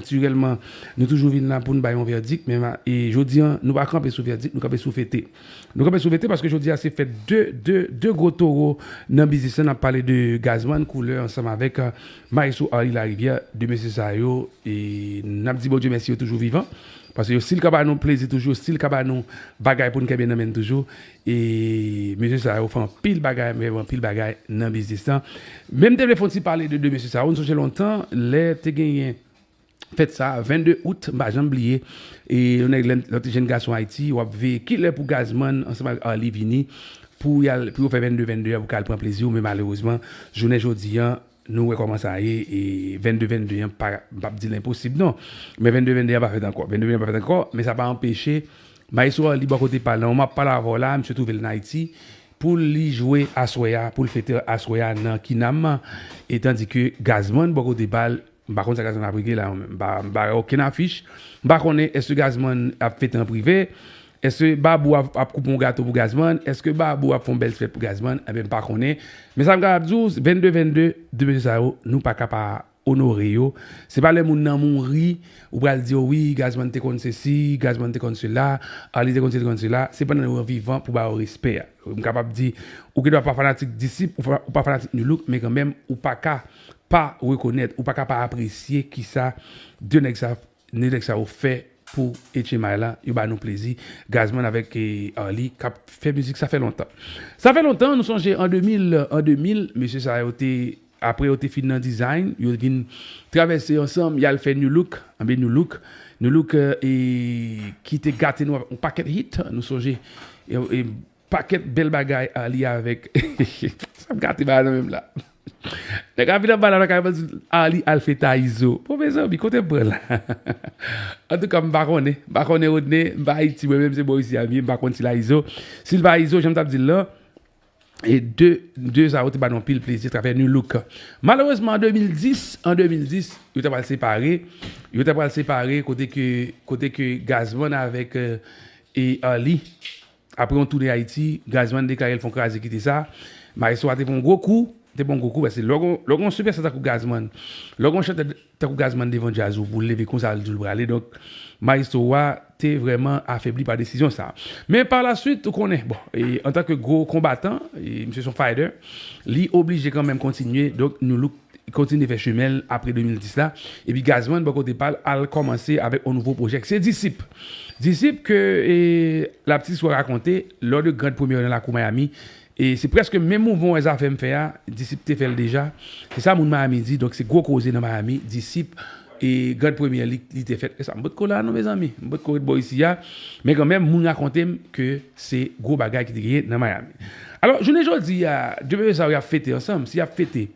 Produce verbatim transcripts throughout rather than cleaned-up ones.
Natirèlman, nou toujou vin la pou n bay yon vèdik, men e jodi a, nou pa kanpe sou vèdik, nou kanpe sou fete. Nou kanpe sou fete paske jodi a se fèt de, de, de gwo towo nan biznis la. N ap pale de Gazman Koulè ansanm avèk Maestro Arly Larivière, de mesye sa yo, e n ap di Bondye mèsi, yo toujou vivan. Paske yo still ka ba nou plezi toujou, yo still ka ba nou bagay pou n kenbe nan men n toujou. E mesye sa yo fè anpil bagay, men anpil bagay nan biznis lan. Men m te vle fè yon ti pale de, de mesye sa yo. Nou sonje lontan, lè te genyen fèt sa, vennde out, m pa janm bliye. E yon nèg, lè, lè w te jèn gason Ayiti, w ap veye kilè pou Gazman ansanm ak Arly vini pou y al, pou yo fè vennde vennde a pou ka al pran plezi w, men malerezman, jounen jodi a, nou wè kòman sa ye, e vennde vennde a, pa, m p ap di l enposib non, men vennde vennde a pa fèt ankò. Vennde vennde a pa fèt ankò, men sa pa anpeche Maestro Arly bò kote pa l, nan moman m ap pale avè w la, misye twouve l nan Ayiti, pou li jwe aswè a, pou l fete aswè a nan Kinam, e tandike Gazman bò kote pa l, m pa konn sa Gazman ap regle la, mwen menm. M pa, m pa wè okenn afich. M pa konnen èske Gazman ap fete an prive, èske Babou ap, ap koupe yon gato pou Gazman, èske Babou ap fè yon bèl fèt pou Gazman, enben m pa konnen. Men sa m kapab di w, vennde vennde, de mesye sa yo, nou pa ka pa onore yo. Se pa lè moun nan mouri, ou pral di yo, wi, Gazman te konn sesi, Gazman te konn sela, Arly te konn sesi, te konn sela. Se pandan yo vivan pou ba yo respè a. M kapab di, ou gendwa pa fanatik Disip, ou pa, ou pa fanatik Nu Look, men kanmenm, ou pa ka pa rekonèt, ou pa ka pa apresye kisa de nèg sa, de nèg sa yo fè pou H M I la, yo ba nou plezi. Gazman avèk, eh, Arly k ap fè mizik, sa fè lontan. Sa fè lontan, nou sonje an de mil, an de mil, mesye sa yo te, apre yo te fin nan Design, yo vin travèse ansanm, y al fè Nu Look, anben Nu Look, Nu Look, eh, e ki te gate nou avèk yon pakèt hit, nou sonje, e, e, pakèt bèl bagay Arly avèk. Sa ap gate bagay nan menm la. Nèg ap vin anba la nan kay mwen di Arly al fete a Izo. Bon, mezanmi, kote m pran la? Antouka, m pa konnen. M pa konnen Rodney, m pa Ayiti, mwen menm se bò isi a m ye, m pa konn si l a Izo. Si l pa Izo, jan m t ap di l lan, e de, de sa yo te ba nou anpil plezi atravè Nu Look. Malerezman, an de mil dis, an de mil dis, yo te pral separe. Yo te pral separe kote ke, kote ke Gazman avèk, eh, e Arly. Apre yon toune Ayiti, Gazman deklare l fè yon kraze kite sa. Maestro a te pran yon gwo kou, te pran yon gwo kou, paske lè w gon, lè w gon sipèsta tankou Gazman, lè w gon chantè tankou Gazman devan djaz ou, pou l leve konsa, l di w l prale. Donk, Maestro a te vrèman afebli pa desizyon sa. Men pa la swit, ou konnen, bon, e, antanke gwo konbatan, e, misye se yon fighter, li oblije kanmenm kontinye. Donk, Nu Look kontinye fè chemen l apre de mil dis la. Epi Gazman, bò kote pa l, al kòmanse avèk yon nouvo pwojè, se Disip. Disip ke, e, la petite histoire raconte, lors de grand première nan lakou Miami, e se prèske menm mouvman wè Zafèm fè a, Disip te fè l deja. Se sa moun Miami di, donk se gwo koze nan Miami, Disip, e grand première li, li te fèt. E sa, m potko la non, mezanmi. M potko ret bò isi a. Men kanmenm, moun rakonte m ke se gwo bagay ki te genyen nan Miami. Alò, jounen jodi a, de mesye sa yo y ap fete ansanm, si y ap fete,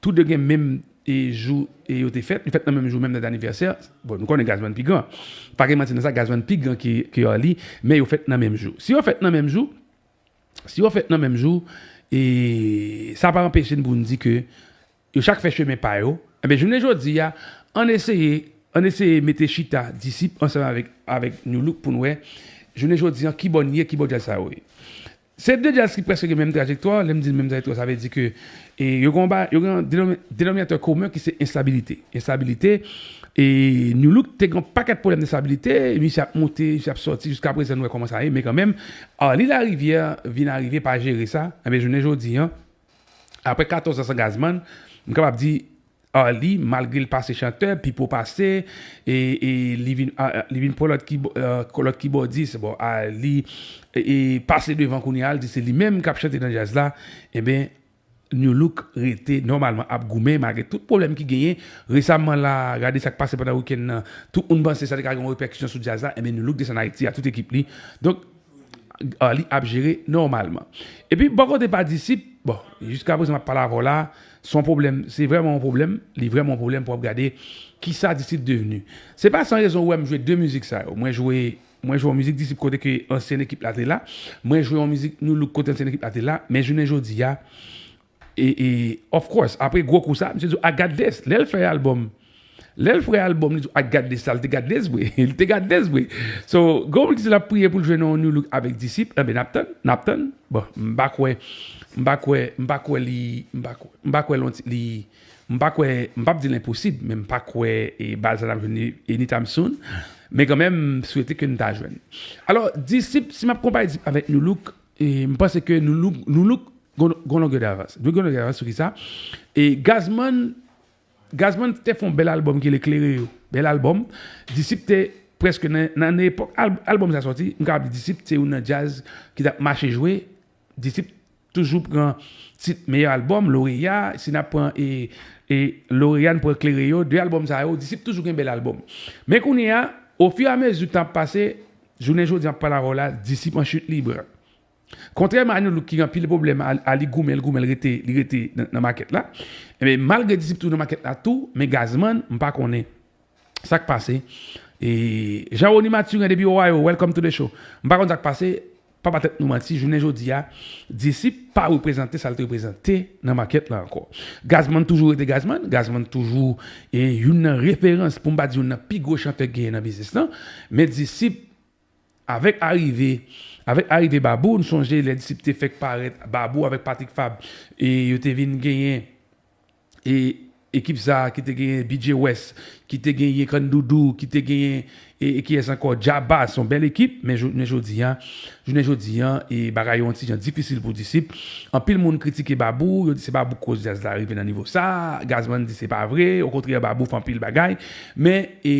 tou de gen menm, e, jou, e, yo te fèt, yo fèt nan menm jou, menm dat anivèsè. Bon, nou konnen Gazman pi gran. Pa gen manti nan sa, Gazman pi gran ke, ke Arly, men yo fèt nan menm jou. Si yo fèt nan menm jou, si yo fèt nan menm jou, e sa pa anpeche n pou n di ke yo chak fè chemen pa yo. Enben, jounen jodi a, ann eseye, ann eseye mete chita Disip ansanm avèk, avèk Nu Look pou n wè, jounen jodi a, ki bò n ye, ki bò djaz sa yo ye. Se de djaz ki prèske gen menm trajektwa. Lè m di menm trajektwa, sa vle di ke, e, yo gen yon ba-, yo gen yon denomi-, denominatè komen ki se enstabilite. Enstabilite, e Nu Look te gen yon pakèt pwoblèm de enstabilite, misye ap monte, misye ap sòti, jiska prezan nou wè kòman sa ye, men kanmenm, Arly Larivière vin arive pa jere sa, enben jounen jodi a, apre katòz an san Gazman, m kapab di, Arly, malgre l pase chantè, Pipo pase, e, e li vin, a, a, li vin pran lòt kibo-, e, lòt kibòdis, bon, Arly, e, e pase devan kounye a, l di se li menm k ap chante nan djaz la, enben, Nu Look rete nòmalman ap goumen, malgre tout pwoblèm ki genyen. Resaman la, gade sa k pase pandan wikenn nan, tout moun panse sa te ka gen yon repèkisyon sou djaz la, enben, Nu Look desann Ayiti a tout ekip li. Donk, Arly ap jere nòmalman. Epi, bò kote pa Disip, bon, jiska prezan m ap pale avè w la, se yon pwoblèm, se vrèman yon pwoblèm, li vrèman yon pwoblèm pou w ap gade kisa Disip devni. Se pa san rezon ou wè m jwe de mizik sa yo. Mwen jwe, mwen jwe yon mizik Disip kote ke ansyen ekip la te la, mwen jwe yon mizik Nu Look kote ansyen ekip la te la, men jounen jodi a, e, e, of course, apre gwo kou sa, misye di, "I got this." Lè l fè albòm, lè l fè albòm, li di, "I got this." Sa, li te got this vre. Li te got this vre. So, gen yon moun ki di l ap priye pou l jwenn yon Nu Look avèk Disip. Enben, n ap tann, n ap tann. Bon, m pa kwè, m pa kwè, m pa kwè li, m pa kwè, m pa kwè lonti-, li, M pa kwè, m p ap di l enposib, men m pa kwè e bal sa n ap jwenn anytime soon. Men kanmenm, m swete ke n ta jwenn. Alò, Disip, si m ap konpare Disip avèk Nu Look, e m panse ke Nu Look, Nu Look gon, gon longè davans. Nu Look gon longè davans sou kisa? E Gazman, Gazman te fè yon bèl albòm ki rele Klere Yo. Bèl albòm. Disip te prèske nan, nan, nan epòk al, albòm sa sòti, m kapab di Disip se youn nan djaz ki t ap mache jwe. Disip toujou pran tit meyè albòm, loreya, si n ap pran e, e loreya, n pran Klere Yo, de albòm sa yo, Disip toujou gen bèl albòm. Men kounye a, ofiramezi tan ap pase, jounen jodi a m ap pale avè w la, Disip an chit libre. Kontrèman a Nu Look ki gen anpil pwoblèm, a, a li goumen, l goumen, l rete, li rete nan, nan makèt la. Ebyen, malgre Disip tou nan makèt la tou, men Gazman, m pa konnen sa k pase. E Jean Rony Mathurin depi Ohio, welcome to the show. M pa konn sa k pase, pa ba tèt nou manti, jounen jodi a, Disip pa reprezante sa l te reprezante nan makèt la ankò. Gazman toujou rete Gazman, Gazman toujou e youn nan referans, pou m pa di youn nan pi gwo chantè k genyen nan biznis lan, men Disip, avèk arive, avèk arive Babou, n sonje lè Disip te fèk parèt, Babou avèk Patrick Fabre, e yo te vin genyen e ekip sa a ki te genyen B J West, ki te genyen Kandoudou, ki te genyen e, e kiyès ankò? Djaba, se yon bèl ekip, men jounen jodi a, jounen jodi a, e bagay yo yon ti jan difisil pou Disip. Anpil moun kritike Babou, yo di se Babou k koz djaz la rive nan nivo sa a, Gazman di se pa vre, okontrè Babou fè anpil bagay, men e,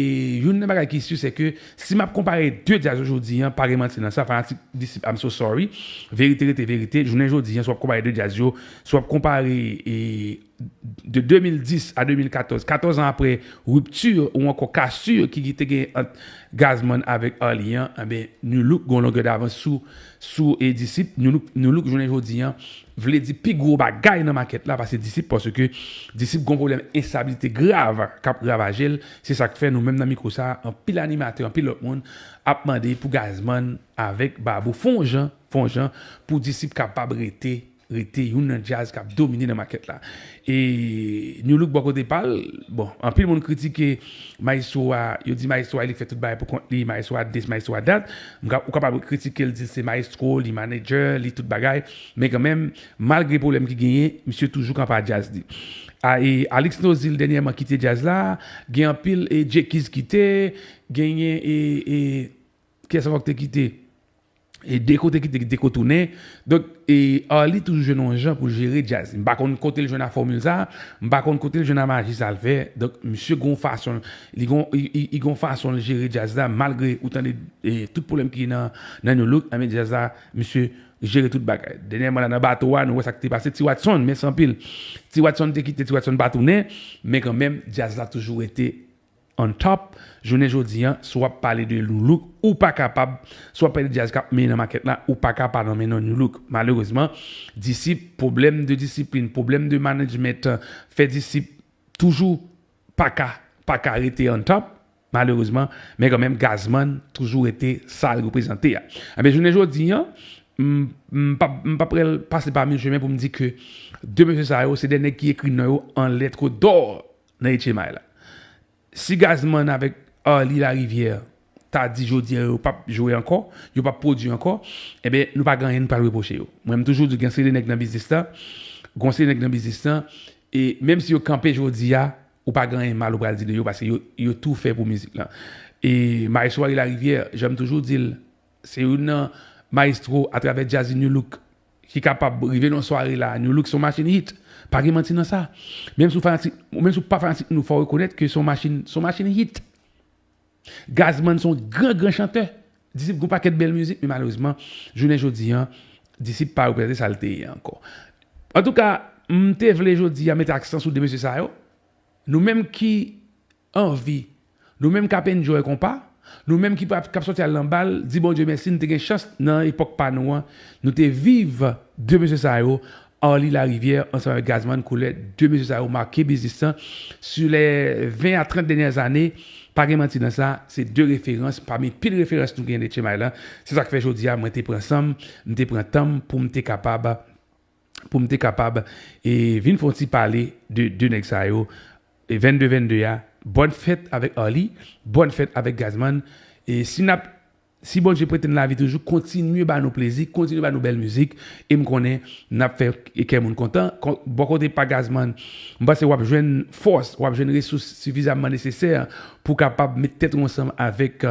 youn nan bagay ki si se ke si m ap konpare de djaz yo jodi a, pa gen manti nan sa, fanatik Disip, I'm so sorry, verite rete verite, jounen jodi a, si w ap konpare de djaz yo, si w ap konpare e, de de mil dis a de mil katòz, katòz an apre ripti ou ankò kasi ki, ki te gen ant Gazman avèk Arly an, enben, Nu Look gon longè davans sou, sou e Disip. Nu Look, Nu Look jounen jodi a, vle di pi gwo bagay nan makèt la pase Disip, paske Disip gon pwoblèm enstabilite grav k ap ravaje l. Se sa k fè nou menm nan mikwo sa, anpil animatè, anpil lòt moun ap mande pou Gazman avèk Babou fè yon jan, fè yon jan pou Disip kapab rete rete youn nan djaz k ap domine nan makèt la. E Nu Look bò kote pa l, bon, anpil moun kritike mayestwo a, yo di mayestwo a li fè tout bagay pou kont li, mayestwo a dis, mayestwo a dat. M ka, ou kapab kritike l, di l se mayestwo, li manager, li tout bagay, men kanmenm, malgre pwoblèm ki genyen, misye toujou kanpe a djaz li. A, e Alix Nozil dènyèman kite djaz la, gen anpil e Jekiz kite, genyen e, e kiyès ankò ki te kite? E Deko te kite, Deko tounen. Donk, e Arly toujou jwenn yon jan pou l jere djaz. M pa konn kote l jwenn a fòmil sa, m pa konn kote l jwenn a maji sa l fè. Donk, misye gon fason, li gon, li, li, li gon fason l jere djaz la, malgre ou tande e, tout pwoblèm ki nan, nan Nu Look, anben djaz la, misye jere tout bagay. Dènyèman la nan bato a, nou wè sa k te pase, T Watson, mèsi anpil. T Watson te kite, T Watson pa tounen, men kanmenm, djaz la toujou rete on top. Jounen jodi a, si w ap pale de Nu Look, ou pa kapab, si w ap pale de djaz k ap mennen nan makèt la, ou pa ka pa nonmen non Nu Look. Malerezman, Disip, pwoblèm de disiplin, pwoblèm de management, fè Disip toujou pa ka, pa ka rete on top, malerezman, men kanmenm, Gazman toujou rete sa l reprezante a. Anben, jounen jodi a, m, m p ap, m p ap pral pase pa mil chemen pou m di ke de mesye sa yo, se de nèg ki ekri non yo an lèt dò nan H M I la. Si Gazman avèk Arly Larivière ta di jodi a yo p ap jwe ankò, yo p ap pwodui ankò, enben, nou pa gen anyen n pral repwoche yo. Mwen, m toujou di, gen seri de nèg nan biznis lan, gon seri nèg nan biznis lan, e menm si yo kanpe jodi a, ou pa gen anyen mal ou pral di de yo, paske yo, yo tou fè pou mizik lan. E Maestro Arly Larivière, jan m toujou di l, se youn nan maestro atravè djaz Nu Look ki kapab rive nan sware la, Nu Look se yon machin hit. Pa gen manti nan sa. Menm si w fanatik, menm si w pa fanatik nou, fò w rekonèt ke se yon machin, se yon machin hit. Gazman se yon gran, gran chantè. Disip gon pakèt bèl mizik, men malerezman, jounen jodi a, Disip pa reprezante sa l te ye ankò. Antouka, m te vle jodi a mete aksan sou de mesye sa yo. Nou menm ki anvi, nou menm k ap enjoy konpa, nou menm ki p ap, k ap sòti al nan bal, di Bondye mèsi, n te gen chans nan epòk pa nou an, nou te viv de mesye sa yo, Arly Larivière ansanm avèk Gazman Couleur, de mesye sa yo make biznis lan. Sou lè ven a trant dènyè ane, pa gen manti nan sa, se de referans pami pil referans nou gen nan H M I lan. Se sa k fè jodi a, mwen te pran san m, m te pran tan m pou m te kapab, pou m te kapab e vin fè yon ti pale de de nèg sa yo. E vennde vennde a, bòn fèt avèk Arly, bòn fèt avèk Gazman. E si n ap Si Bondye prete n lavi toujou, kontinye ba nou plezi, kontinye ba nou bèl mizik, e m konnen n ap fè kè moun kontan. Bò kote pa Gazman, m panse w ap jwenn fòs, w ap jwenn resous sifizamman nesesè pou kapab met tèt ou ansanm avèk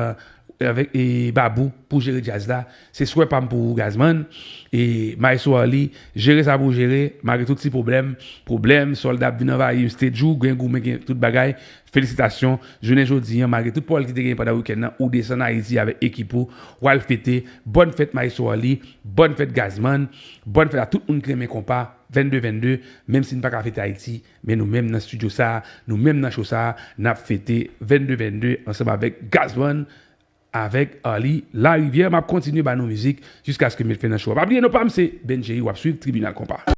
avèk e Babou pou jere djaz la. Se swè pa m pou ou Gazman. E Maestro Arly, jere sa pou w jere, malgre tout ti pwoblèm, pwoblèm, sòlda ap vin anvayi stage ou, gen goumen, gen tout bagay. Felisitasyon, jounen jodi an, malgre tout pwòl ki te gen pandan wikenn nan, ou desann Ayiti avèk ekip ou, w al fete. Bòn fèt Maestro Arly, bòn fèt Gazman, bòn fèt a tout moun ki renmen konpa, vennde vennde, menm si n pa ka fete Ayiti, men nou menm nan estidyo sa, nou menm nan show sa, n ap fete vennde vennde ansanm avèk Gazman, avèk Arly Larivière. M ap kontinye ba nou mizik jiskaske m met fen nan show a. Pa bliye non pa m se Benjeri, w ap swiv Tribinal Konpa.